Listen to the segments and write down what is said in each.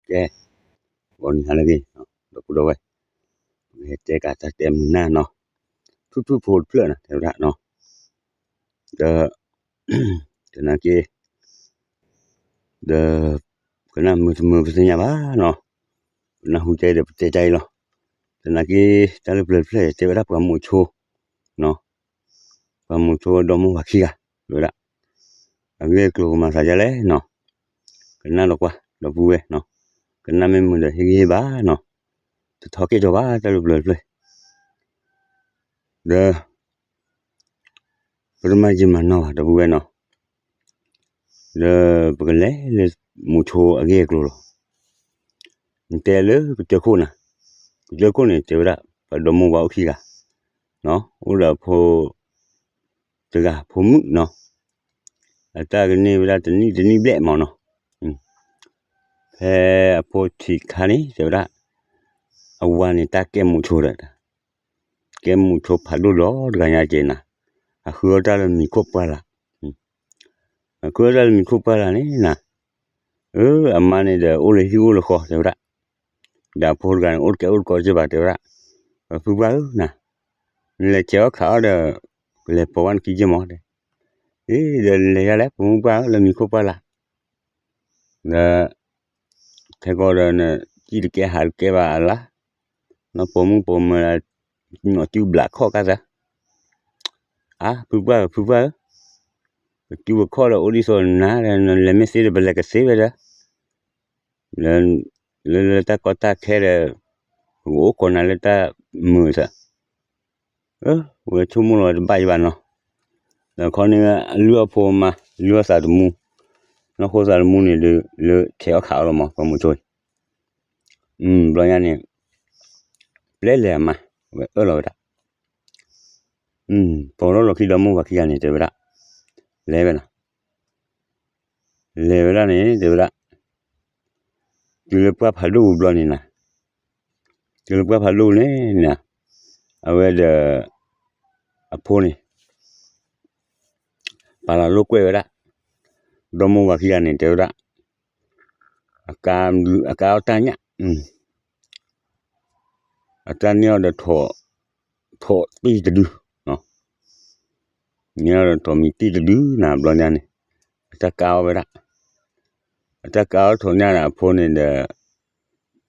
ကဲ, ဂီၤနံၤဟါလၢအဂ့ၤ ဒီပုၢ်ဒီဝဲၢ်, ပကဟဲတဲကးတၢ်တဲမုာ်နၢ်နီၤ, ထူၣ်ထူၣ်ဖိတဖျၢၣ်နီၤ တဲဝဲဒၣ်နီၤ, ဒီး သနာ်က့ ဒီး ကနၣ်မုာ်တမုာ်ပသ့ၣ်ညါဘၣ်နီၤ, ပနၢ်ဟူတဲဒီးပတဲတၢ်အံၤလီၤ. သနာ်က့ တၢ်လၢပျၢၤတဖျၢၣ် တဲဝဲဒၣ်ပှၤမိၤဆိနီၤ, ပှၤမိၤဆိဒီမိၢ်ဝၤခံဂၤ တဲဝဲဒၣ် အဂ့ၢ်အကျိၤကမၤသးဒ်လဲၣ်နီၤ, ကနၣ်ဒီးကွၢ် ဒီပုၢ်ဝဲၢ်နီၤ, ကနၣ်မ့ၢ်မုာ်ဒီးဟ့ၣ်ဂံၢ်ဟ့ၣ်ဘါနီၤ, တထီကဲၣ်ထီဘၣ် တၢ်လၢပျၢၤတဖျၢၣ် ဒီး ပတမၤယံာ်မၤနီၢ်ဘၣ် ဒီပုၢ်ဝဲၢ်နီၤ, ဒီးပကလဲၤလၢမိၤဆိအဂ့ၢ်အကျိၤလီၤ. နတဲလၢကစၢၢ်ခိၣ်နၤ, ကစၢၢ်ခိၣ်န့ၣ် တဲဝဲဒၣ်ပှၤဒီမိၢ်ဝၤအိၣ်ခံဂၤ, အိၣ်ဒီးအဖိ တဂၤဖိမုၣ်နီၤ, အတၢ်ကန့ၢ်ဝဲဒၣ်တနံၣ်တနံၣ်ဘျဲၣ်မးနီၤ, ဖဲအဖိထံးခါန့ၣ် တဲဝဲဒၣ် အဝၤန့ၣ်တၢ်ကဲမိၤဆိဒီး ကဲမိၤဆိဖးဒိၣ်လီၤတဂၤညါက့ၤနၤ, အဃုအီၣ်တၢ်လၢမံၤခိၣ်ပှၢ်လၢ်, အဃုအီၣ်တၢ်လၢမံၤခိၣ်ပှၢ်လၢ်န့ၣ်နၤ, အၢ အမါန့ၣ်ဒီးအိၣ်လၢဟံၣ်အိၣ်လၢဃီတဲဝဲဒၣ်, ဒီးအဖိတဂၤန့ၣ် အိၣ်တကဲအိၣ်တကီက့ဘၣ်တဲဝဲဒၣ်, ပဖုပှၢ်ဧၢနၤ, နလဲၤဆဲးအီၣ်ခးအီၣ်ဒီး ကလဲၤပိာ်ဝဲနခံက့မးတဲ, အ့ ဒီးနလဲၤယါလဲၣ် ပိာ်မုၣ်ပှၢ်ဧၢ လၢမံၤခိၣ်ပှၢ်လၢ် ဒီး ခဲကီဒီးနစံၣ်တကဲဟးတကဲဘၣ်အလါ, နပိာ်မုၣ်ပိာ်မၢၤ နီၢ်ကၠူဘျးခီၣ်ကါသၢ, အါ ဖုပှၢ်ဧၢ ဖုပှၢ်ဧၢ, ပကၠူပခီၣ်ဒီးအိၣ်ဒ်သိးနၤဒီး နလဲၤမ့ၢ်သ့ဒီး ပလဲၤကသ့ဝဲဒီး လၢ လၢတၢ်ကီတၢ်ခဲဒီး ပကအိၣ်ကိးနၤလၢတၢ်မုာ်သး, အၢ ဝဲဆိကမိၣ်လီၤတဘၣ်ယဘၣ်နီၤ, ဒီးခီန့ၣ် အလုၢ်အီၣ်ဖိမါ လုၢ်အီၣ်သးတမူ, နီၢ်ခိသးတမူန့ၣ်ဒီး လၢဆဲးအီၣ်ခးအီၣ်လီၤမး ပှၤမိၤဆိအံၤ, ဘျီညါန့ၣ် ပျဲလဲၤအမါ ဝဲအၢၣ်လီၤဝဲဒၣ်, ပိာ်ထီၣ်လီၢ်ခံဒီမိၢ်ဝၤခံဂၤန့ၣ် တဲဝဲဒၣ်, လဲၤဝဲနၤ, လဲၤဝဲဒၣ်န့ၣ် တဲဝဲဒၣ်, တုၤလၢပှၢ်ဖးဒိၣ်ပူၤဘျီန့ၣ်နၤ, တုၤလၢပှၢ်ဖးဒိၣ်ပူၤန့ၣ်နၤ, အဝဲဒီး အဖိန့ၣ် ပာ်လီၤလိာ်ကွဲဝဲဒၣ်, ဒီမိၢ်ဝၤခံဂၤန့ၣ် တဲဝဲဒၣ်, အကါအီၣ်တၢ်ညၣ်, အတၢ်န့ၢ်အီၤဒီး ထိးတံၢ်တဒု, န့ၢ်အီၤဒီးထိးမံၤတံၢ်တဒုနၤ ဘျီညါန့ၣ်, အတၢ်ကါအီၣ်ဝဲဒၣ်, အတၢ်ကါအီၣ်ထိးညၣ်ဒီးအဖိန့ၣ်ဒီး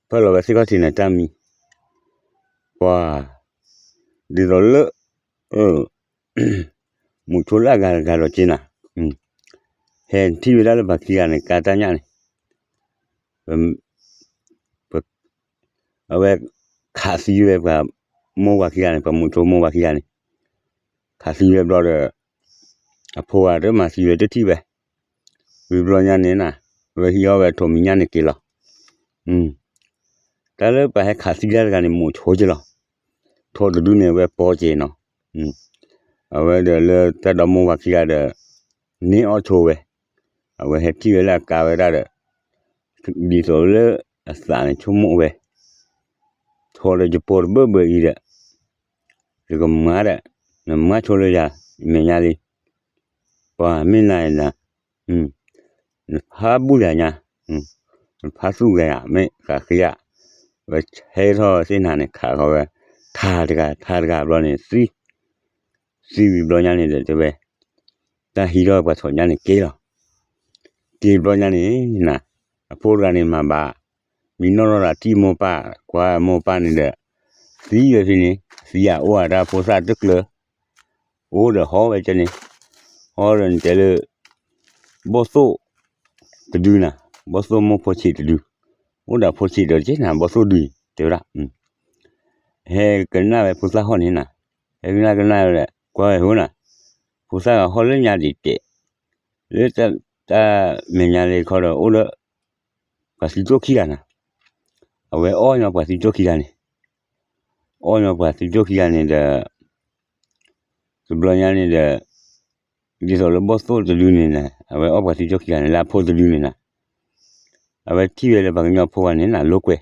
ပၢၢ်လီၤဝဲသ့ၣ်ခီၣ်ထံးန့ၣ်တၢ်မံၤ, ပှၤ ဒ်သိးလၢ မိၤဆိလၢအဂၤတဂၤဒီးက့နၤ, ဟဲထံၣ်ဝဲဒၣ်လၢပှၤခံဂၤန့ၣ် ကါတၢ်ညၣ်န့ၣ်, အဝဲ ခးသံဝဲပှၤမိၢ်ဝၤခံဂၤန့ၣ် ပှၤမိၤဆိမိၢ်ဝၤခံဂၤန့ၣ်, ခးသံဝဲဘျီဒီး အဖိဂၤတမၤသံဝဲတထံၣ်ဝဲ, ဝံၤဘျီညါန့ၣ်နၤ, အဝဲဟံးအီၣ်ဝဲထိးမံၤညၣ်န့ၣ်က့ၤလီၤ, တၢ်လၢပှၤဟဲခးသံတၢ်တဂၤန့ၣ် မိၤဆိက့လီၤ, ထိးတဒုန့ၣ် အဝဲပိာ်က့ၤနီၤ, အဝဲဒီးလၢတၢ်ဒီမိၢ်ဝၤခံဂၤဒီး န့ၢ်အီၣ်ဆိဝဲ, အဝဲဟဲထံၣ်ဝဲလၢအကါဝဲဒၣ်ဒီး ဒ်သိးလၢအသးန့ၣ်ဆိကမိၣ်ဝဲ, ထိးဒီးယပိာ်တဘၢၣ်ဘၢၣ်အံၤဒီး ယကမၤဒီး နမၤဆိလၢယၤ မဲာ်ညါလံ, ပှၤမ့ၢ်နၤနၤ, နဖးဘူၣ်ယၤညါ, နဖးသူၣ်ဂဲၤယၤ မ့ၢ်ဃးဃ့ယၤ, ဝဲဆဲထီၣ်သ့ၣ်နၤန့ၣ် ခးဃီဝဲ ထါတဂၤ ထါတဂၤဘျီန့ၣ်သံ, သံဝံၤဘျီညါန့ၣ်ဒီးတဲဝဲ တၢ်ဟံးထီၣ်ပှၤထိးညၣ်န့ၣ်က့လီၤ, က့ဘျီညါန့ၣ်နၤ, အဖိတဂၤန့ၣ်မၤဘၣ်, မံနီၣ်ထီၣ်ဒီးထံၣ်မိၢ်ပၢ်, ကွၢ်မိၢ်ပၢ်န့ၣ်ဒီး သံဝဲဖဲန့ၣ်, သံယၤအိၣ်အတၢ်ဖိသၣ်တကျၢၤ, အိၣ်ဒီးဟီဝဲကဲန့ၣ်, ဟီဒီးနတဲလၢ ဘီၣ်သိၣ်တဒုနၤ, ဘီၣ်သိၣ်မိၢ်ဖိဆံးတဒု, အိၣ်ဒီးဖိဆံးဒီးက့နၤ ဘီၣ်သိၣ်ဒု, တဲဝဲဒၣ် ဟဲကနၣ်ဝဲဖိသၣ်ဟီၣ်န့ၣ်နၤ, ဟဲကနၣ်ကနၣ်ဝဲဒီး ကွၢ်ဝဲဟိနၤ, ဖိသၣ်ဂၤဟီၣ်လၢညါဒံးတဲာ်, လၢတၢ်မဲာ်ညါလၢခီဒီးအိၣ်လၢ ပှၤသံကၠိၣ်ခံဂၤနၤ, အဝဲအီၣ်ညီပှၤသံကၠိၣ်ခံဂၤန့ၣ်, အီၣ်ညီပှၤသံကၠိၣ်ခံဂၤန့ၣ်ဒီး တဘျီညါန့ၣ်ဒီး ဒ်သိးလၢဘီၣ်သိၣ်တဒုန့ၣ်နၤ, အဝဲအီၣ်ပှၤသံကၠိၣ်ခံဂၤန့ၣ် လၢအဖိတဒုန့ၣ်နၤ, အဝဲထံၣ်ဝဲလၢပှၤကညီဖိဂၤန့ၣ်နၤ လိာ်ကွဲ,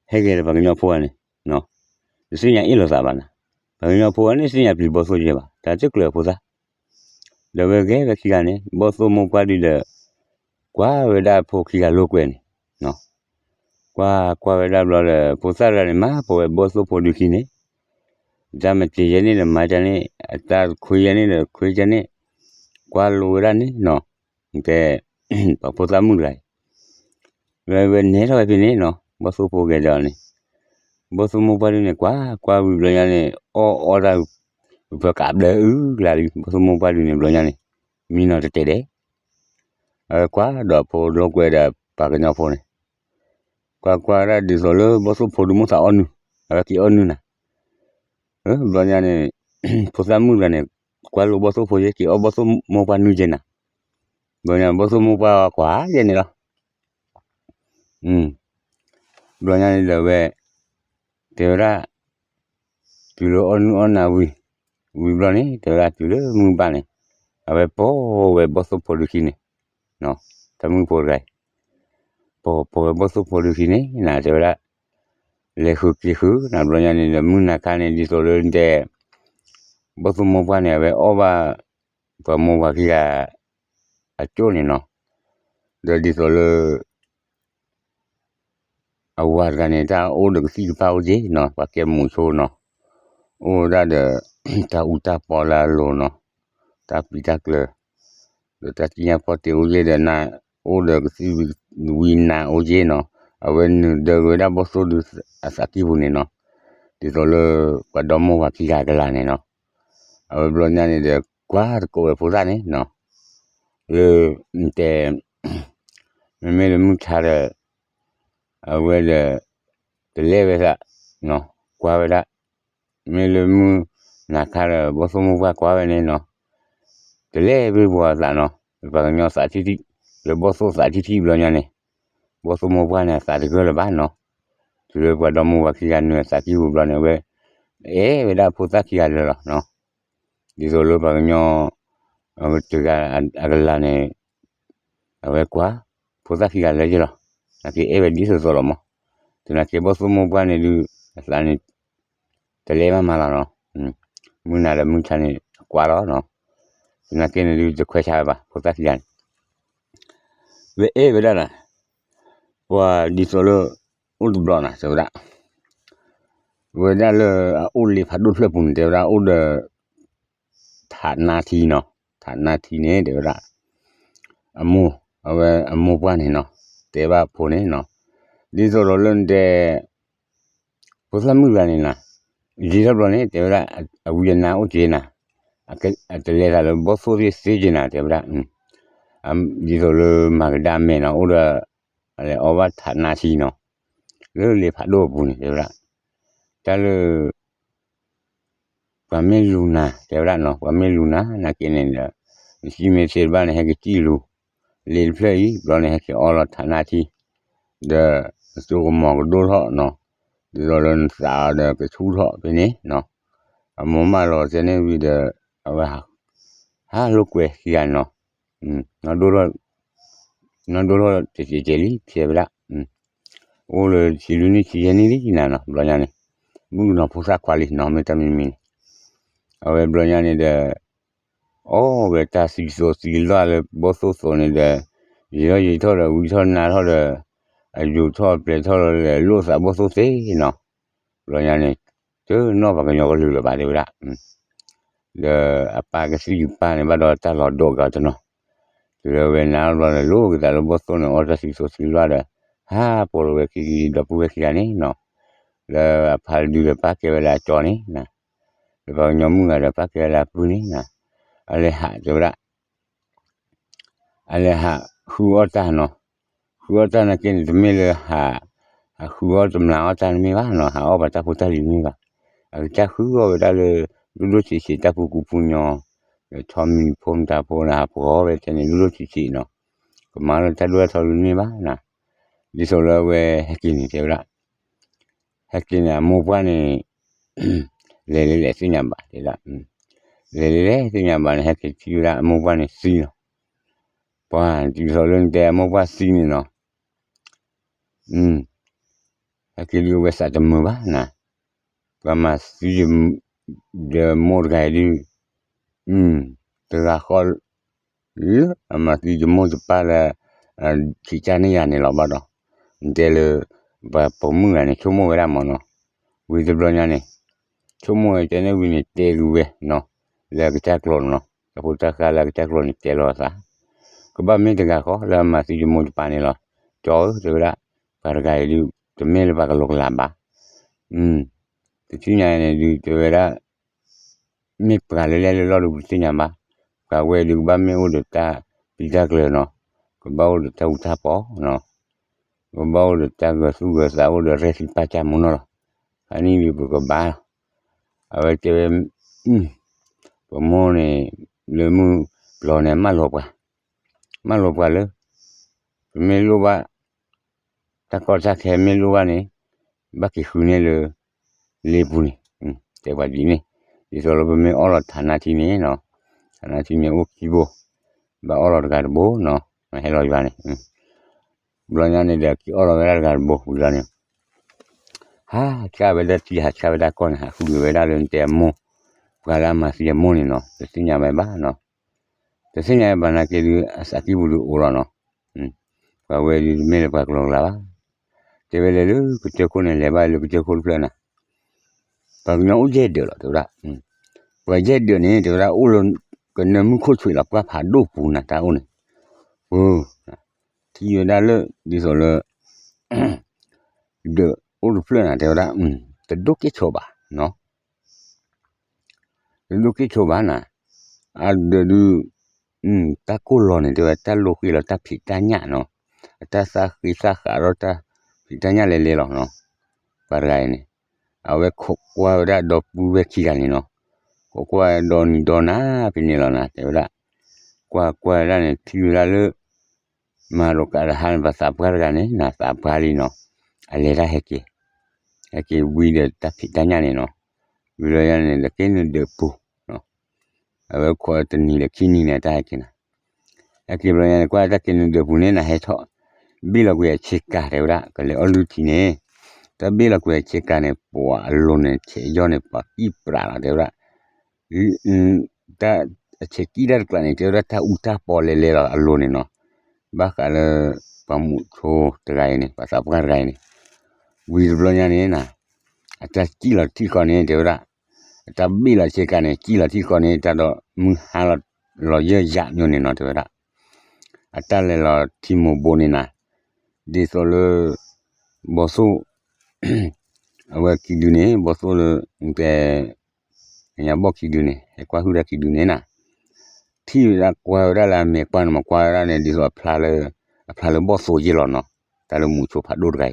ဟဲက့ၤလၢပှၤကညီဖိဂၤန့ၣ်, တသ့ၣ်ညါအ့ၣ်လိာ်သးဘၣ်နၤ, ပှၤကညီဖိဂၤန့ၣ်သ့ၣ်ညါပျံၤဘီၣ်သိၣ်ယဲဘၣ်, တၢ်တကျၢၤအဖိသၣ်, ဒီးဝဲဂဲၤဝဲခံဂၤန့ၣ် ဘီၣ်သိၣ်မိၢ်ပှၢ်ဒုဒီး ကွၢ်ဝဲဒၣ်အဖိခံဂၤလိာ်ကွဲန့ၣ်, ကွၢ်ကွၢ်ဝဲဒၣ်ဘျီဒီး ဖိသၣ်တဂၤန့ၣ် မၤပိာ်ဝဲဘီၣ်သိၣ်ဖိဒုခံန့ၣ်, တၢ်မၤစၢၤယဲန့ၣ်ဒီးမၤကန့ၣ်, အတၢ်ခွ့ယဲန့ၣ်ဒီးခွ့ကန့ၣ်, ကွၢ်လိဝဲဒၣ်န့ၣ်နီၤ, တဲ, ပှၤဖိသၣ်မုၣ်တဂၤအံၤ, ဝဲဝဲနဲထီၣ်ဝဲဖဲန့ၣ်နီၤ, ဘီၣ်သိၣ်ဖိဂဲၤဒီးန့ၣ်, ဘီၣ်သိၣ်မိၢ်ပှၢ်ဒုန့ၣ် ကွၢ်ကွၢ်ဝံၤဘျီညါန့ၣ် အီၣ်အီတၢ်, ပကးဘျၢအုၣ်ကလၤလံ ဘီၣ်သိၣ်မိၢ်ပှၢ်ဒုန့ၣ်ဘျီညါန့ၣ်, မံနီၤတတဲဒဲး, အဝဲကွၢ်ဒီးဖိဒိကွဲဒီးပှၤကညီဖိန့ၣ်, ကွၢ်ကွၢ်ဒၣ်ဒ်သိးလၢဘီၣ်သိၣ်ဖိဒုမိၢ်သးအီၣ်နုၢ်, အဝဲက့ၤအီၣ်နုၢ်နၤ, ဘျီညါန့ၣ်, ဖိသၣ်မုၣ်တဂၤန့ၣ်, ကွၢ်လိဘီၣ်သိၣ်ဖိယဲ က့ၤအီၣ်ဘီၣ်သိၣ်မိၢ်ပှၢ်နုၢ်က့ၤနၤ, ဘျီညါဘီၣ်သိၣ်မိၢ်ပှၢ်ကွၢ်ယဲန့ၣ်လီၤ. ဘျီညါန့ၣ်ဒီးဝဲ, တဲဝဲဒၣ်, တုၤလၢအီၣ်နုၢ်အီၣ်နၤဝံၤ, ဝံၤဘျီန့ၣ် တဲဝဲဒၣ်တုၤလၢမုၢ်ဘၣ်န့ၣ်, အဝဲပိာ်ဝဲဘီၣ်သိၣ်ဖိဒုခံန့ၣ်, တၢ်မုၣ်ဖိတဂၤအံၤ, ပိာ်ပိာ်ဝဲဘီၣ်သိၣ်ဖိဒုခံန့ၣ်နၤ တဲဝဲဒၣ်, လဲၤဃုာ်က့ၤဃုာ်နၤဘျီညါန့ၣ်ဒီး မုၢ်နၤခါန့ၣ် ဒ်သိးလၢတဲ, ဘီၣ်သိၣ်မိၢ်ပှၢ်န့ၣ် အဝဲအီၣ်ဘၣ်, ပှၤမိၢ်ပှၢ်ခံဂၤ, အကၠိၣ်န့ၣ်နီၤ, ဒီးဒ်သိးလၢ အဝၤတဂၤန့ၣ် တၢ်အိၣ်ဒီးကသံၣ်ကပၢ်အိၣ်က့နီၤ, ပှၤကဲမူးဆိနီၤ, အိၣ်ဝဲဒၣ်ဒီး တၢ်အူတၢ်ပီလၢအလိၤနီၤ, တၢ်ပံးတၢ်ကျၢၤ, ဒီးတၢ်စံၣ်ညီၣ်ဖီၣ်တ့ၢ်အိၣ်က့ဒီး အိၣ်ဒီးကသံၣ်ဝံနါအိၣ်က့နီၤ, အဝဲနုာ်ဒၢက့ၤဝဲဒၣ်ဘီၣ်သိၣ်ဒုအသးကံၢ်ပူၤန့ၣ်နီၤ, ဒ်သိးလၢ ပှၤဒီမိၢ်ဝၤခံဂၤအကလၤန့ၣ်နီၤ, အဝဲဘျီညါန့ၣ်ဒီး ကွၢ်တကိးဝဲဖိသၣ်န့ၣ်နီၤ, လၢ, တဲ, မ့မ့ၢ်လၢမုၢ်ဆါဒီး အဝဲဒီး, တလဲၤဝဲသး, ကွၢ်ဝဲဒၣ်, မ့ၢ်လၢမုၢ်နၤခါဒီး ဘီၣ်သိၣ်မိၢ်ပှၢ်ကွၢ်ဝဲန့ၣ်နီၤ, တလဲၤဘၣ်ပှၤအသးနီၤ, ပှၤကညီသးထံထံ, လၢဘီၣ်သိၣ်သးထံထံဘျီညါန့ၣ်, ဘီၣ်သိၣ်မိၢ်ပှၢ်န့ၣ် အသးတဂၢၢ်လၢၤဘၣ်နီၤ, တုၤလၢပှၤဒီမိၢ်ဝၤခံဂၤနုာ်အသးကံၢ်ပူၤဘျီန့ၣ် အဝဲ, အဲၣ်ဝဲဒၣ်ဖိသၣ်ခံဂၤလၢာ်လီၤနီၤ, ဒ်သိးလၢပှၤကညီ, တဂၤအကလၤန့ၣ် အဝဲကွၢ်, ဖိသၣ်ခံဂၤလၢာ်ယ့ၢ်လီၤ, နာ်က့အဲၣ်ဝဲဒ်သိးသိးလီၤမး, သနာ်က့ဘီၣ်သိၣ်မိၢ်ပှၢ်န့ၣ်ဒုး, အသးန့ၣ်, တလဲၤမးမးလီၤနီၤ, မုၢ်နၤဒီးမုၢ်ဆါန့ၣ်ကွၢ်လီၤနီၤ, သနာ်က့န့ၣ်ဒုးတခွဲးဆါဝဲဘၣ် ဖိသၣ်ခံဂၤန့ၣ်, ဝဲအဲၣ်ဝဲဒၣ်နၤ, ပှၤဒ်သိးလၢ, အိၣ်တဘျီနၤ တဲဝဲဒၣ် ဝဲဒၣ်လၢအအိၣ်လ့ဖးဒိၣ်ဖျၢၣ်ပူၤန့ၣ် တဲဝဲဒၣ်အိၣ်ဒီး ထးနါထံနီၤ, ထးနါထံန့ၣ် တဲဝဲဒၣ် အမိၢ်, အဝဲအမိၢ်ပှၢ်န့ၣ်နီၤ, တဲဘၣ်အဖိန့ၣ်နီၤ, ဒ်သိးဒီးလၢနတဲ ဖိသၣ်မုၣ်တဂၤန့ၣ်နီၤ, ယံာ်ထီၣ်ဘျီန့ၣ် တဲဝဲဒၣ် အဝံအနါအိၣ်က့ၤနၤ, အတလဲၤသးလၢဘီၣ်သိၣ်သ့ၣ်သ့က့ၤနၤ တဲဝဲဒၣ်, ဒ်သိးလၢမၤကဒါမဲာ်နီၤ အိၣ်ဒီး အလဲၤအီဘၣ်ထးနါထံနီၤ, လၢလ့ဖးဒိၣ်အပူၤန့ၣ် တဲဝဲဒၣ်, တၢ်လၢ ပှၤမ့ၢ်လူၤနၤ တဲဝဲဒၣ်နီၤ, ပှၤမ့ၢ်လူၤနၤ နာ်က့န့ၣ်ဒီး နစံၣ်မ့ၢ်သ့တဘၣ်န့ၣ် ဟဲက့ၤစံၣ်လူၤ လ့တဖျၢၣ်အံၤ ဘျီန့ၣ် ဟဲက့ၤအီလီၤထးနါထံ, ဒီး နစိကမီၤကဒိၣ်ထီၣ်နီၤ, ဒ်သိးလၢနသးအီၤဒီးကဆူၣ်ထီၣ်ဖဲန့ၣ်နီၤ, အမိၢ်မၢလီၤတဲန့ၣ်ဝံၤဒီး အဝဲ ဟးလိာ်ကွဲခံဂၤနီၤ, နီၢ်ဒိၣ်ထီၣ် နီၢ်ဒိၣ်ထီၣ်တစဲးစဲးလံ ဖဲဝဲဒၣ်, အိၣ်လၢဆံလွံၢ်နံၣ်ဆံယဲၢ်နံၣ်လံနၤနီၤ ဘျီညါန့ၣ်, မုၣ်ကနီၤဖိသၣ်ခွါလံနီၤ မ့ၢ်တၢ်မံၤမံၤန့ၣ်, အဝဲဘျီညါန့ၣ်ဒီး အီၣ်ဝဲတၢ်သံသိးသံလီၢ်လၢဘီၣ်သိၣ်သိးန့ၣ်ဒီး, ယံာ်ထီၣ်ယံာ်ထီၣ်ဒီးဝံထီၣ်နါထီၣ်ဒီး, အယိာ်ထီၣ်ပျဲၤထီၣ်လီၤဒီးလိၣ်သးဘီၣ်သိၣ်သ့နီၤ, ဘျီညါန့ၣ်, တနီၣ်ပှၤကညီကလုာ်လၢၤဘၣ်တဲဝဲဒၣ် ဒီးအပၢ်ကသံၣ်ကပၢ်န့ၣ် ဘၣ်ဒီးတၢ်လီၤဒိးက့ၤအီၤတနီၤ, တုၤလၢဝဲနါထီၣ်ဘျီန့ၣ် လိၣ်က့ၤသးလၢဘီၣ်သိၣ်န့ၣ် အီၣ်တၢ်သံသိးသံလီၢ်ဒီး, ဟးပိာ်လီၤဝဲခံဒီပုၢ်ဝဲၢ်ခံဂၤန့ၣ်နီၤ, လၢအဖါတဒုဒီးပၢ်ကဲဝဲလၢအကၠီန့ၣ်, လၢပှၤကညီမုၣ်ဂၤဒီးပၢ်ကဲဝဲလၢအပုၢ်န့ၣ်, အလဲၤဟးတဲဝဲဒၣ် အလဲၤဟးဃုအီၣ်တၢ်နီၤ, ဃုအီၣ်တၢ်နာ်က့န့ၣ် တမ့ၢ်လၢဟး, ဟးဃုအီၣ်တမျာ်အီၣ်တၢ်တမ့ၢ်ဘၣ်နီၤ, ဟးအီၣ်ပှၤတၢ်ဖိတၢ်လံၤတမ့ၢ်ဘၣ်, အကစၢ်ဃုအီၣ်ဝဲဒၣ်လၢ, ဒိၣ်ဒိၣ်ဆံးဆံးတၢ်ပူၤကူပူၤညီ, ဒီးဆီမံၤဖိမတၤဖိန့ၣ် ဟးဖှီၣ်ဝဲထဲန့ၣ် ဒိၣ်ဒိၣ်ဆံးဆံးနီၤ, ကမၤလၢတၢ်ဒိၣ်တၢ်ထီလံတမ့ၢ်ဘၣ်နၤ, ဒ်သိးလၢအဝဲဟဲက့ၤန့ၣ်တဲဝဲဒၣ် ဟဲက့ၤန့ၣ် အမိၢ်ပှၢ်န့ၣ်, လဲၤလဲၤလဲၤသ့ၣ်ညါဘၣ်တဲဒၣ်, လဲၤလဲၤလဲၤသ့ၣ်ညါဘၣ်န့ၣ် ဟဲက့ၤထံၣ်ဝဲဒၣ်အမိၢ်ပှၢ်န့ၣ်သံလီၤ, ပှၤဒ်သိးလၢနတဲအမိၢ်ပှၢ်သံန့ၣ်နီၤ, ဟဲက့ၤဒုးအဝဲသးတမုာ်ဘၣ်နၤ, ပှၤမၤသံ, ဒီးမိၢ်တဂၤအံၤဒုး, တဂၤဃီ လၢအမၤသံယမိၢ်ယပၢ်လၢ, ခံကၢ်န့ၢ်ယၤန့ၣ်လီၤဘၣ်ဒီး, နတဲလၢ, ပှၤပိာ်မုၣ်ဂၤန့ၣ် ဆိကမိၣ်ဝဲဒၣ်မ့ၢ်နီၤ, ဝံၤတဘျီညါန့ၣ် ဆိကမိၣ်ဝဲတဲန့ၣ်ဝံၤန့ၣ် တဲဂ့ၤဝဲနီၤ, လၢအကစၢ်ကျိာ်နီၤ, တၢ်ဖိတၢ်ဃါလၢအကစၢ်ကျိာ်န့ၣ် တဲလီၤအသး, ကဘၣ်မ့ၢ်တဂၤဃီလၢအမၤသံယမိၢ်တပၤန့ၣ်လီၤ, ကၠီဧၢ တဲဝဲဒၣ်, ပှၤတဂၤအံၤဒုး တမ့ၢ်လၢပှၤကလီကလးဘၣ်, တဆူညါန့ၣ်ဒုး တဲဝဲဒၣ် မ့ၢ်ပှၤလၢလဲၣ်လၢလီၢ်ဒုး ပတသ့ၣ်ညါဘၣ်, ပှၤဝဲဒုးကဘၣ်မ့ၢ်အိၣ်ဒီးတၢ်ပျံၤတၢ်ကျၢၤနီၤ, ကဘၣ်အိၣ်ဒီးတၢ်အူတၢ်ပီနီၤ, ကဘၣ်အိၣ်ဒီးတၢ်ဂၢၤသူၣ်ဂၢၤသး အိၣ်ဒီးရဲၣ်သံပာ်ကၢ်မူနီၤလီၤ, ဖဲန့ၣ်ဒုးပကဘၣ်လီၤ, အဝဲတဲဝဲ ပမိၢ်န့ၣ် လၢမုၢ်ပျီၤန့ၣ် မၢလီၤပှၤ, မၢလီၤပှၤလၢ ပမ့ၢ်လိၣ်ဘၣ် တၢ်ကီတၢ်ခဲမ့ၢ်လိၣ်ဘၣ်န့ၣ် ဘၣ်က့ၤဃုန့ၢ်လၢ လ့ပူၤန့ၣ်, တဲပှၤဒ်န့ၣ်, ဒ်သိးလၢပမ့ၢ်အီၣ်လီၤထးနါထံန့ၣ်နီၤ, ထးနါထံန့ၣ်အိၣ်ခံဘိ, ဘၣ်အီၣ်လီၤတဂၤတဘိနီၤ, ဟဲလီၤယွၤန့ၣ်, ဘျီညါန့ၣ်ဒီး က့ၤအီၣ်လီၤဝဲဒၣ်တဂၤတဘိဝံၤလီၤန့ၣ်, ဟးဆှၣ်ဝဲဒၣ်ထံ ဟးဆှၣ်ဝဲဒၣ်ကီၢ်န့ၣ် ဟးဃုက့ၤဝဲဒၣ်လၢနတဲအမိၢ်, ပှၤလၢအမၤသံအမိၢ်န့ၣ်နီၤ, တသ့ၣ်ညါဝဲဘၣ်နီၤ, တသ့ၣ်ညါဘၣ်နာ်က့ဒုး အသးကံၢ်ပူၤဒုးအိၣ်လီၤနီၤ, ပှၤဝဲဒုးတမ့ၢ်လၢပှၤကလီကလးဘၣ်, တဲဝဲလဲၤလၢကစၢၢ်ခိၣ်န့ၣ် လဲၤဘၣ်လၢကစၢၢ်ခိၣ်တဖျၢၣ်နၤ, ပှၤကညီအိၣ်ယဲၢ်ဒၢးလီၤ တဲဝဲဒၣ်, ပှၤယဲၢ်ဒၢးန့ၣ် တဲဝဲဒၣ်အိၣ်လၢ ကနၢမုၢ်ခိၣ်ဆွံးလီၤ ပှၢ်ဖးဒိၣ်ပူၤနၤတၢ်အိၣ်န့ၣ်, ပ ထံၣ်ဝဲဒၣ်လၢ ဒ်သိးလၢ ဒၢးအိၣ်တဖျၢၣ်နၤ တဲဝဲဒၣ်, တဒိၣ်ကဲၣ်ဆိးဘၣ်နီၤ, တဒိၣ်ကဲၣ်ဆိးဘၣ်နၤ, အဒၢးဒုး တၢ်ကိၢ်လီၤန့ၣ် တဲဝဲတၢ်လိၤဃ့လီၤတၢ်ဖံးတၢ်ညၣ်နီၤ, အတၢ်သၣ်ဃ့သၣ်ဃးဒီးတၢ်ဖံးတၢ်ညၣ်လဲၤလဲၤလီၤနီၤ, ပှၤတဂၤအံၤန့ၣ်, အဝဲခိးကွၢ်ဝဲဒၣ်ဒီပုၢ်ဝဲၢ်ခံဂၤန့ၣ်နီၤ, ခိးကွၢ်ဒီနံၤဒီနၤဖဲန့ၣ်လီၤနၤ တဲဝဲဒၣ်, ကွၢ်ကွၢ်ဝဲဒၣ်န့ၣ် ထံၣ်ဝဲဒၣ်လၢ မၤလိာ်ကးတဟါန့ၣ် ပှၤသးပှၢ်တဂၤန့ၣ် နသးပှၢ်လံနီၤ, အလဲၤတၢ်ဟဲက့ၤ, ဟဲက့ၤဝံဒီးတၢ်ဖံးတၢ်ညၣ်န့ၣ်နီၤ, ဝံၤလီၤယၤန့ၣ် လၢက့ၤနုာ်ဒၢးပူၤ, အဝဲခိးတနံၤလၢခံနံၤန့ၣ် တၢ်ဟဲက့ၤနၤ, ဟဲက့ၤဘျီညါန့ၣ် ကွၢ်တၢ်က့ၤနုာ်ဒၢးပူၤန့ၣ် နဟဲထီၣ် ဘ့ၣ်လီၤကွံာ်အဆ့ကၤ တဲဝဲဒၣ် ကလဲၤအီၣ်လုၢ်ထံန့ၣ်, တၢ်ဘ့ၣ်လီၤကွံာ်အဆ့ကၤန့ၣ် ပှၤအလိၤန့ၣ် ဆဲးယီၢ်န့ၣ် ပှၤကံၣ်ပြးလီၤ တဲဝဲဒၣ် တၢ်အဆဲးကံၣ်တၢ်တကျးန့ၣ် တဲဝဲဒၣ်တၢ်အူတၢ်ပီလဲၤလဲၤလီၤအလိၤန့ၣ်နီၤ, ဘၣ်ဃးလၢ ပှၤမုၣ်ဆိတဂၤအံၤန့ၣ် ပှၤသးပှၢ်တဂၤအံၤန့ၣ်, ဝံၤတဘျီညါန့ၣ်နၤ, အတၢ်ကံၣ်လီၤထံၣ်ဃီန့ၣ် တဲဝဲဒၣ်, အတၢ်ဘ့ၣ်လီၤဆ့ကၤန့ၣ် ကံၣ်လီၤထံၣ်ဃီန့ၣ် တၢ်ဒီးမုၢ်ဟါလီၤ လီၤယၢၢ်ယၤညိန့ၣ်နီၤ တဲဝဲဒၣ်, အတၢ်လဲၤလီၤထံမိၢ်ဘိန့ၣ်နၤ, ဒ်သိးလၢ ဘီသိၣ် အဝဲခံဒုန့ၣ် ဘီသိၣ်လၢ တဲ ကညီဘီၣ်ခံဒုန့ၣ် ဟဲကွၢ်ဟုၣ်တၢ်ခံဒုန့ၣ်နၤ, ထံၣ်ဝဲဒၣ်ကွၢ်ဝဲဒၣ်လၢအမဲာ်ကွၢ်န့ၣ် မ့ၢ်ကွၢ်ဝဲဒၣ်န့ၣ် ဒ်သိးအဖျါလၢ အဖျါလၢဘီၣ်သိယ့ၢ်လီၤနီၤ, တၢ်လၢမုၣ်ဆိဖးဒိၣ်တဂၤအံၤ,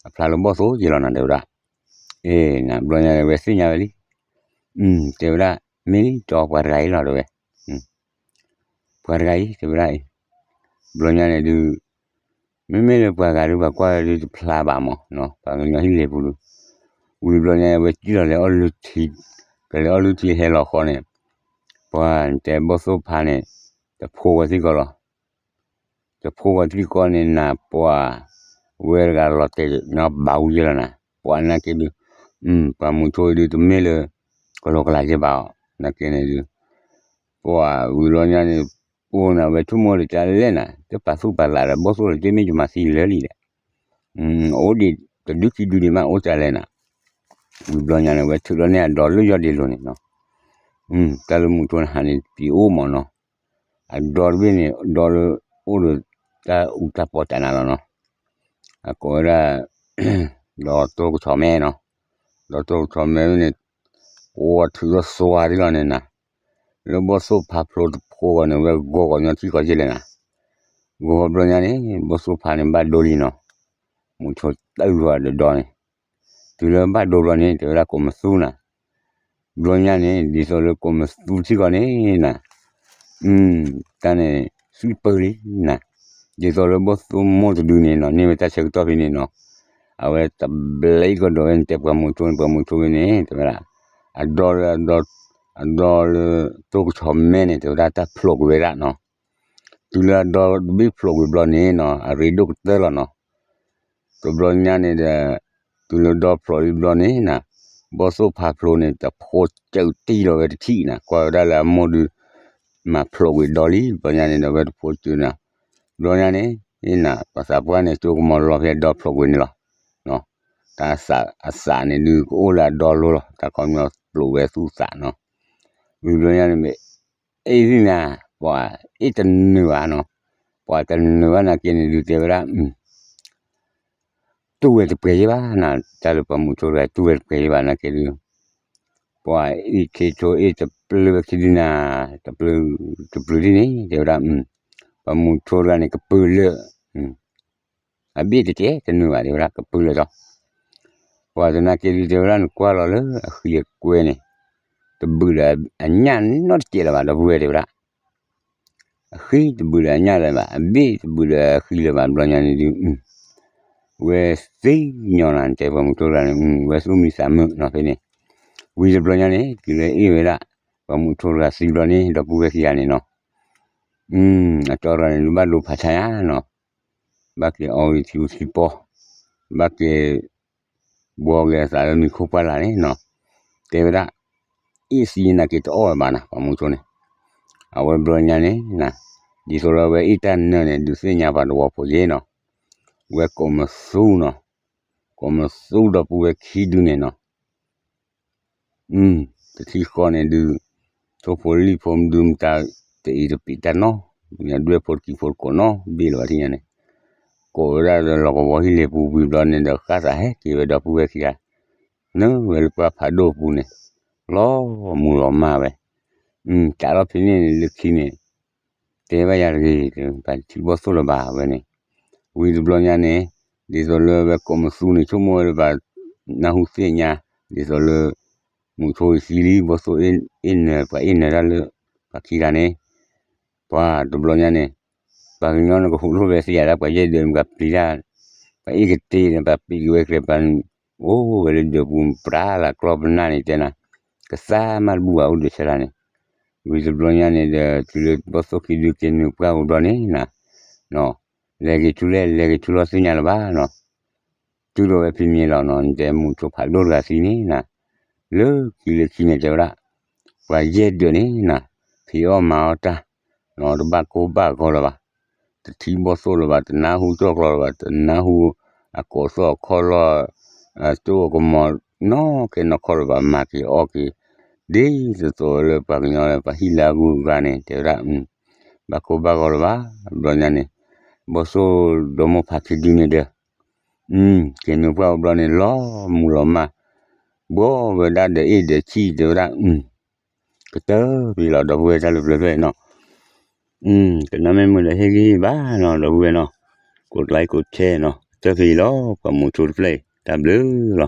အဖျါလၢဘီၣ်သိယ့ၢ်လီၤနၤ တဲဝဲဒၣ်, အ့ နၤ ဘျီညါဝဲသ့ၣ်ညါဝဲလံ, တဲဝဲဒၣ် မ့ၢ်လံ ကၠီပှၤတဂၤအံၤလီၤ တဲဝဲ ပှၤတဂၤအံၤ တဲဝဲဒၣ်အံၤ, ဘျီညါန့ၣ်ဒုး မ့မ့ၢ်လၢပှၤဂၤဒုး ပှၤကွၢ်ဝဲဒုးတဖျါဘၣ်မးနီၤ, ပှၤကညီဟံၣ်လ့ပူၤဒုး, ဝံၤဘျီညါဝဲကံၣ်လီၤလဲၤအီၣ်လုၢ်ထံ, ကလဲၤအီၣ်လုၢ်ထံဟဲလီၤဃီန့ၣ်, ပှၤတဲဘီၣ်သိၣ်ဖါန့ၣ် တဖိဝဲသံၣ်ကီးလီၤ, တဖိဝဲသံၣ်ကီးန့ၣ်နၤ ပှၤ ဝဲတဂၤလီၤတဲာ်ညီဘၣ်ဝံၤယဲၢ်လီၤနၤ, ပှၤနာ်က့ဒုး, ပှၤမုၣ်ဆိဒုးတမ့ၢ်လၢ ကလီကလးယဲၢ်ဘၣ်အီၤ နာ်က့န့ၣ်ဒုး, ပှၤဝံၤဘျီညါန့ၣ် ပအိၣ်နၤဝဲဆိကမိၣ်ဒီးကလဲၣ်နၤ တပာ်သူၣ်ပာ်သးဒီးဘီၣ်သိၣ်လၢတမ့ၢ်ယမၤသံလၢာ်လံဒီး, အိၣ်ဒံးတဒုခံဒုဒံးမး အိၣ်ကလဲၣ်နၤ, ဝံၤဘျီညါန့ၣ်ဝဲထုးလီၤန့ၢ်အဒီလၢယီၢ်ဒ့လိၤန့ၣ်နီၤ, တၢ်လၢမုၣ်ဆိန့ၣ်ဟးန့ၣ်ပံၤအိၣ်မးနီၤ, အဒီတဘ့ၣ်န့ၣ် ဒီလၢအိၣ်ဒီးတၢ်အူတၢ်ပီတၢ်နးလီၤနီၤ, အကိးဝဲဒၣ် ဒီးတိၢ်ကဆီၣ်မဲနီၤ, ဒီးတိၢ်ကဆီၣ်မဲန့ၣ် ပှၤထုးထီၣ်သွါဒ်လီၤန့ၣ်နၤ, လၢဘီၣ်သိၣ်ဖါဖျိတဖိဂီၢ်န့ၣ် ဝဲဂီၤဂီၤညီထံၣ်ကီးယဲၢ်လဲၣ်နၤ, ဂီၤဘျီညါန့ၣ် ဘီၣ်သိၣ်ဖါန့ၣ်ဘၣ်ဒိလံနီၤ, မုၣ်ဆိတၢ်အုၣ်ဝဲဒီးဒီန့ၣ်, တုၤလၢဘၣ်ဒိဘျီန့ၣ် တဲဝဲဒၣ်ကိးမသူနၤ, ဘျီညါန့ၣ် ဒ်သိးလၢကိးမသူထံၣ်ကီးန့ၣ်နၤ, တၢ်န့ၣ် သုပၢလံနၤ, ဒ်သိးလၢဘီၣ်သိၣ်မိၢ်တဒုန့ၣ်နီၤ န့ၢ်ဝဲတၢ်ဆၢကတီၢ်ဖဲန့ၣ်နီၤ, အဝဲတဘျဲကဒီးဝဲန့ၣ် တဲပှၤမုၣ်ဆိန့ၣ် ပှၤမုၣ်ဆိဝဲန့ၣ် တဲဝဲဒၣ်, အဒီလၢ အဒီလၢတိၢ်ကဆီၣ်မဲန့ၣ် တဲဝဲဒၣ်တၢ်ဖျိးကွံာ်ဝဲဒၣ်နီၤ, တုၤလၢအဒီတဘ့ၣ်ဖျိးကွံာ်ဘျီန့ၣ်နီၤ အရ့ဒိၣ်ကတၢၢ်လီၤနီၤ, တဘျီညါန့ၣ်ဒီး တုၤလၢဒီဖျိးလံဘျီန့ၣ်နၤ, ဘီၣ်သိၣ်ဖါဖျိန့ၣ် တဖိစၢးတံၢ်လီၤဝဲတထံၣ်နၤ ကွၢ်ဝဲဒၣ်လၢအမိၢ်ဒုး မၤဖျိးကွံာ်ဒီလံ ဘျီညါန့ၣ်ဒီး ဝဲတဖိစၢးနၤ, ဘျီညါန့ၣ် နၤ ပှၤသးပှၢ်န့ၣ် ကၠိကမီၤလီၤဖဲအဒီဖျိးကွံာ်န့ၣ်လီၤ, တၢ်အသးန့ၣ်ဒုးကအိၣ်လၢအဒီလိၤလီၤ, တၢ်ခီပညီပျိးဝဲသူၣ်သးနီၤ. ဝံၤဘျီညါန့ၣ်မ့ၢ် အ့ၣ်သ့ၣ်ညါ, ပှၤအ့ၣ်တနုာ်ဘၣ်နီၤ, ပှၤတနုာ်ဘၣ်နာ်က့န့ၣ်ဒုးတဲဝဲဒၣ် တူၢ်ဝဲတပှဲၤယဲဘၣ်နၤ, တၢ်လၢပှၤမုၣ်ကၠိတဂၤတူၢ်ဝဲတပှဲၤယဲဘၣ်နာ်က့ဒုး, ပှၤအ့ၣ်ခ့ထိအ့ၣ်တပျုာ်ဝဲခံဒုနၤ, တပျုာ်, တပျုာ်ဒ်န့ၣ် တဲဝဲဒၣ်, ပှၤမုၣ်ကၠိတဂၤန့ၣ် ကပုာ်လၢာ်, အဘ့ၣ်တကဲတနုာ်ဘၣ် တဲဝဲဒၣ် ကပုာ်လၢာ်ဒီး, ပှၤသနာ်က့ဒုးတဲဝဲဒၣ် နကွၢ်လီၤလၢအဃံအကွဲန့ၣ်, တဘုးဒီးအညၣ်နီတကဲးလၢၤဘၣ် ဒီပုၢ်ဝဲၢ်တဲဝဲဒၣ် အဃံတဘုးဒီးအညၣ်လၢၤဘၣ်, အဘ့ၣ်တဘုးဒီးအဃံလၢၤဘၣ် ဘျီညါန့ၣ်ဒုး, ဝဲသ့ၣ်ညါနၤ တဲပှၤမုၣ်ကၠိတဂၤန့ၣ်, ဝဲသူၣ်မံသးမုာ်နီၤဖဲန့ၣ်, ဝံၤတဘျီညါန့ၣ် တုၤလၢအ့ၣ်ဝဲဒၣ် ပှၤမုၣ်ကၠိတဂၤသံဘျီန့ၣ် ဒီပုၢ်ဝဲၢ်ခံဂၤန့ၣ်နီၤ, အကၠီတဂၤန့ၣ် ဒုးဘၣ်ဒိဖးဆါယါနီၤ, ဘၣ်က့ၤအီဝံၤထံဂုၤထံပီ, ဘၣ်က့ၤ ဘှီက့ၤအသးလၢမံၤခိၣ်ပှၢ်လၢ်န့ၣ်နီၤ, တဲဝဲဒၣ် အ့ၣ်သံနာ်က့တအီၣ်ဝဲဘၣ်နၤ ပှၤမုၣ်ကၠိန့ၣ်, အဝဲဘျီညါန့ၣ်နၤ, ဒ်သိးလၢဝဲအ့ၣ်တၢ်နၢၤန့ၣ် ဒုးသ့ၣ်ညါပှၤသဝီဖိယဲနီၤ, ဝဲကိးမသူနီၤ, ကိးမသူဒီပုၢ်ဝဲၢ်ခံဒုန့ၣ်နီၤ တထံဃီန့ၣ်ဒုး, ထိၣ်ဖိလံၣ်ဖိမဒုမတၤ, တအံၤတပံးတၢ်နီ, ဒွဲၣ်ဖိတကံဖိတကိးနီဘ့ၣ်လၢၤဘၣ်ထံၣ်ညါန့ၣ်, ကိးဝဲဒၣ်လၢလီၢ်ကဝီၤဟံၣ်လ့ၤပူၤဝံၤဘျီန့ၣ်ဒီး ဃၣ်သးဟဲက့ၤဝဲဒီပုၢ်ဝဲၢ်ခံဂၤ, နၢၤဝဲလၢပှၢ်ဖးဒိၣ်ပူၤန့ၣ်, လီၤမူၤလီၤမၢ်ဝဲ, တၢ်လီၢ်ဖဲန့ၣ်န့ၣ် လၢခံန့ၣ် တဲဘၣ်ယၤတဂ့ၤ, ပှၤတထံၣ်ဘီၣ်သိၣ်လၢၤဘၣ်ဝဲန့ၣ်, ဝံၤတဘျီညါန့ၣ်, ဒ်သိးလၢဝဲကိးမသူန့ၣ် ဆိကမိၣ်ဝဲလၢပှၤနၢ်ဟူသ့ၣ်ညါ, ဒ်သိးလၢ မုၣ်ကၠိအံၤသံလံ ဘီၣ်သိၣ်အ့ၣ်နၢၤ ပှၤအ့ၣ်နၢၤတၢ်လၢ ပှၤခံဂၤန့ၣ်, ပှၤတဘျီညါန့ၣ်, ပှၤကညီန့ၣ်ကဟူးလိာ်ဝဲသ့ၣ်ယၤဒၣ် ပှၤယဲၢ်ဒၢးန့ၣ် ပှၤပျံၤတၢ်, ပှၤအ့ၣ်ကတ့ၢ်န့ၣ် ပှၤပျံၤက့ၤဝဲကျဲပှၤ, အိၣ်ဝဲလၢဒၢးပူၤ ပြးလၢကျီၢ်ပနၢ်န့ၣ်တဲနၤ, ကသါမးတဘူၣ်ဘၣ်အိၣ်ဒၢးဆဲလၢ်န့ၣ်, ဝံၤတဘျီညါန့ၣ်ဒီး တုၤလၢဘီၣ်သိၣ်ခံဒုက့ၤနုာ်ပှၢ်ဝံၤဘျီန့ၣ်နၤ, လဲၤက့ၤဆူလဲၣ် လဲၤက့ၤဆူလီၤသ့ၣ်ညါလၢၤဘၣ်နီၤ တုၤဒိးဝဲဖံမ့ၤလီၤနီၤ နတဲမုၣ်ကၠိဖးဒိၣ်တဂၤသံန့ၣ်နၤ, လၢခံလၢခံန့ၣ်တဲဝဲဒၣ်, ပှၤယဲၢ်ဒၢးန့ၣ်နၤ, ဖံးအီၣ်မၤအီၣ်တၢ်, တဘၣ်ကိၢ်ဘၣ်ဂီၤလၢၤဘၣ်, တထံၣ်ဘီၣ်သိၣ်လၢၤဘၣ် တနၢ်ဟူကၠီၣ်ကျီလၢၤဘၣ် တနၢ်ဟူ, အကိးသီၣ်အခီၣ်လီၢ်, အစိအကမီၤ, နီၢ်ကဲနီၢ်ခီၣ်လၢၤဘၣ် မၤက့ၤအီၣ်က့ၤ, ဒ်သိးသိးလၢပှၤကညီလၢပှၤဟံၣ်လၢအဂုၤအဂၤန့ၣ် တဲဝဲဒၣ် ဘၣ်ကိၢ်ဘၣ်ဂီၤလၢၤဘၣ်, ဘျီညါန့ၣ်, ဘီၣ်သိၣ်ဒီမိၢ်ဖးခံဒုန့ၣ်ဒီး, က့ၤနုာ်ပှၢ်အိၣ်ဘျီန့ၣ် လီၤမူၤလီၤမၢ်, ဘှီဝဲဒၣ်ဒီးအ့ၣ်ဒီးဆံၣ်တဲဝဲဒၣ်, ကတၢၢ်ဖဲလီၤ ဒီပုၢ်ဝဲၢ်တၢ်လၢပျၢၤဖျၢၣ်နီၤ, ကနၣ်မ့ၢ်မုာ်ဒီးဟ့ၣ်ဂံၢ်ဘါနီၤ ဒီပုၢ်ဝဲၢ်နီၤ, ကိးlikeကိးshareနီၤ ကတၢၢ်ဖဲလီၤ ပှၤမုၣ်ကၠိတဖျၢၣ်အံၤ တၢ်ဘျုးလီၤ.